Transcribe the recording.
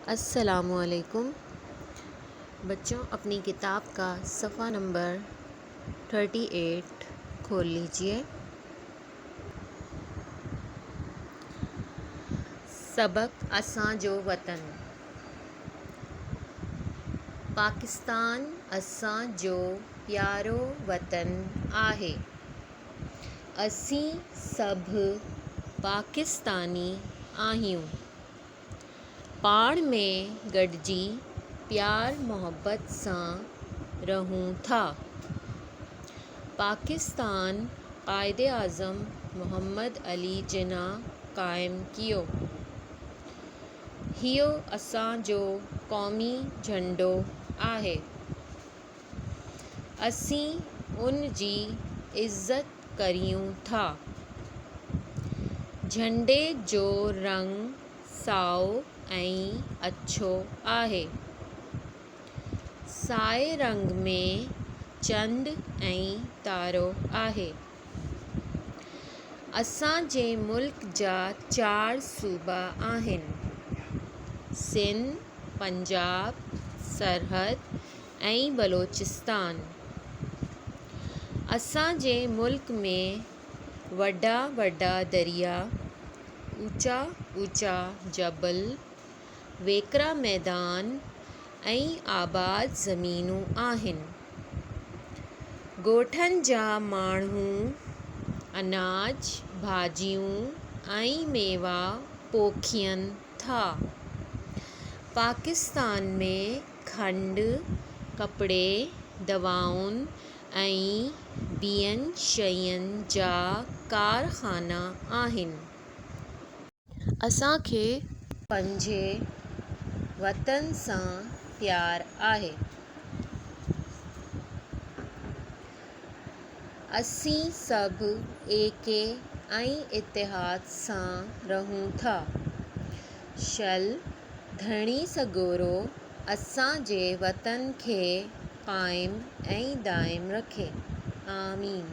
अस्सलामुअलैकुम बच्चों, अपनी किताब का सफ़ा नंबर 38 खोल लीजिए। सबक असां जो वतन। पाकिस्तान असां जो प्यारो वतन आहे। اسين سڀ پاڪستاني آهيون. پاڻ ۾ گڏجي پيار محبت سان رهون ٿا. پاڪستان قائداعظم محمد علي جناح قائم ڪيو. هيءُ اسان جو قومي جهنڊو آهي. اسين ان جي عزت ڪريون ٿا. جهنڊي جو رنگ سائو ۽ اڇو آهي. سائي رنگ ۾ چنڊ ۽ تارو آهي. اسان جي ملڪ جا چار صوبا آهن. سنڌ، پنجاب، سرحد ۽ بلوچستان. اسان جي ملڪ ۾ وڏا وڏا دريا، اوچا اوچا جبل، ويڪرا ميدان ۽ آباد زمينون آهن. ڳوٺن جا ماڻهو اناج، ڀاڄيون ۽ ميوا پوکين ٿا. پاڪستان ۾ کنڊ، ڪپڙي، دوائن ۽ ٻين شين جا ڪارخانا آهن. اسان کي پنهنجي وطن سان پيار آهي. اسين سڀ ايڪي ۽ اتحاد سان رهون ٿا. شل ڌڻي سڳورو اسان جي وطن کي قائم ۽ دائم رکي. آمين.